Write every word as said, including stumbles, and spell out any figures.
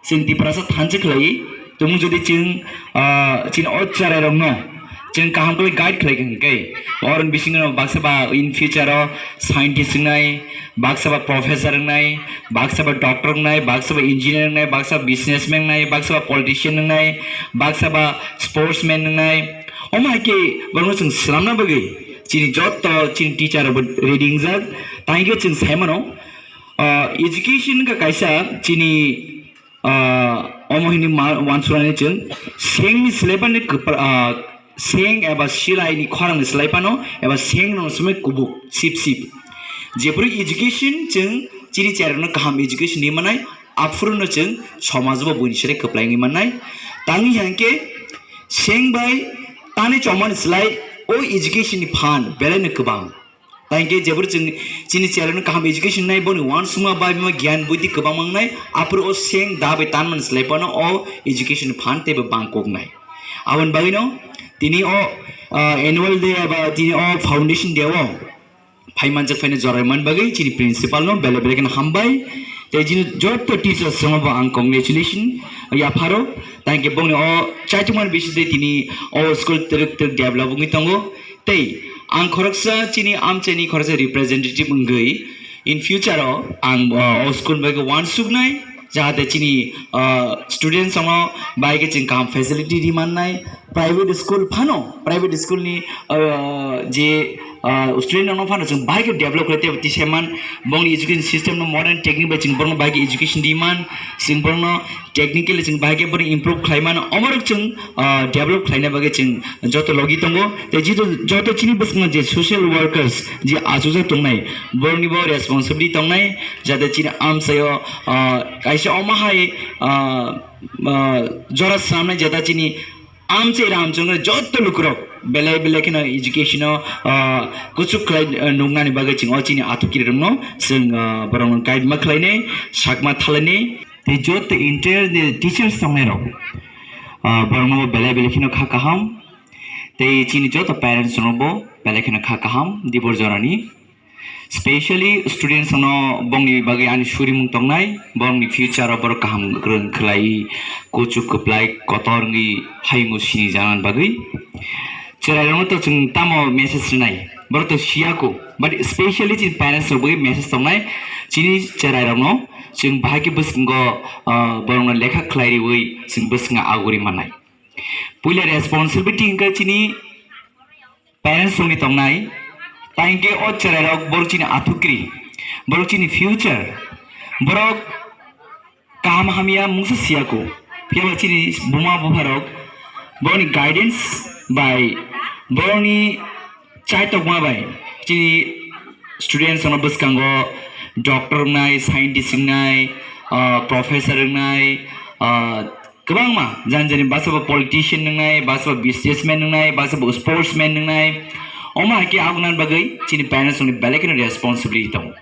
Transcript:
Chwng Tiprasa thansa khlai tongmung, jodi chwng, ah, chini o chwrairokno chwng kaham khlai guide khlai kha hwnkhe, oroni bisingo baksa ba in future o scientist wngnai, baksa ba professor wngnai, baksa ba doctor wngnai, baksa ba engineer wngnai, baksa ba businessman wngnai, baksa ba politician wngnai, baksa ba sportsman wngnai. Omo hai khe borokno chwng swnamna bagwi chini joto chini teacher rokbo ready wngjak. Thank you, chwng sai mano, ah, education wngkha kaisa chini Ah, omo hini ma-, uansuknani chwng sengni swlai phano kwpra-, ah, seng eba silaini khorangni swlai phano eba seng rokni swmai kubuk sip sip. Jephuru education chwng chini cherairokno kaham education ri mannai, aphuru no chwng somaj bo buini sere kwplai wngwi mannai. Tangwi hwnkhe seng bai tani chomani swlai o education ni phan belai no kwbang. Tangkhe jebor chwng chini cherairokno kaham education nai, boni uansukma bai bima gyan buddhi kwbang mangnai, aphuru o seng da bai tanmani swlai phano o education phan teibo bang koknai. Aboni bagwino tini o, ah, annual day eba tini o foundation day o phaimanjak phaina jorai man bagwi chini principal no belai belai kheno hambai. Tei chini joto teachers rokno bo ang congratulation yapharo. Tangkhe bongni o chaichukmani bisingtwi tini o school twrwk twrwk develop wngwi tongo. Tei ang khoroksa chini amchaini khoroksa representative wngwi in future o ang, uh, o school bai khe uansuknai, jahate chini, uh, students rokno bai khe chwng kaham facility ri mannai. Private school phano, private school ni, uh, je, uh, student rokno phano chwng bai khe develop khlai tei tisa man, bongni education system no modern technique bai chwng borokno bai khe education ri man, chwng borokno technically chwng bahai khe bono improve khlai mano, omorok chwng, ah, develop khlaina bagwi chwng joto logi tongo. Tei jito-, joto chini bwskango je social workers je achukjak tongnai, borokni bo responsibility tongnai, jate chini amchaio, ah, kaisa omo hai, ah, ah, jora swnamnai jeta chini amchai ram chwngno joto lukurok belai belai kheno education o, ah, kuchuk khlai, ah, nuknani bagwi chwng o chini athukiri rokno chwng, ah, borokno guide ma khlainai, sakma thalainai. Tei joto entire ni teachers tongnairok, ah, borokno bo belai belai kheno kha kaham. Tei chini joto parents rokno bo belai kheno kha kaham dibor jorani. Specially students rokno bongni bagwi ani surimung tongnai, borokni future o borok kaham kwrwng khlai, kuchuk kwplai kotor wngwi hayungo sini janani bagwi. Chwrairokno to chwng tamo message rwnai, borok to siya ko, but specially chini parents rok bagwi message tongnai, chini chwrairokno chwng bahai khe bwskango, ah, borokno lekha khlai riwi chwng bwskango aguri mannai. Puila responsibility wngkha chini parents rokni tongnai, tangkhe o chwrairok borok chini athukiri, borok chini future, borok kaham hamya mungsa siya ko. Phiya ba chini buma bupharok borokni guidance bai, borokni chaitokma bai chini students rokno bwskango doctor wngnai, scientist wngnai, ah, professor wngnai, ah, kwbangma jani jani basa bo politician wngnai, basa bo businessman wngnai, basa bo sportsman wngnai. Omo hai khe aboni bagwi chini parents rokni belai kheno responsibility tongo.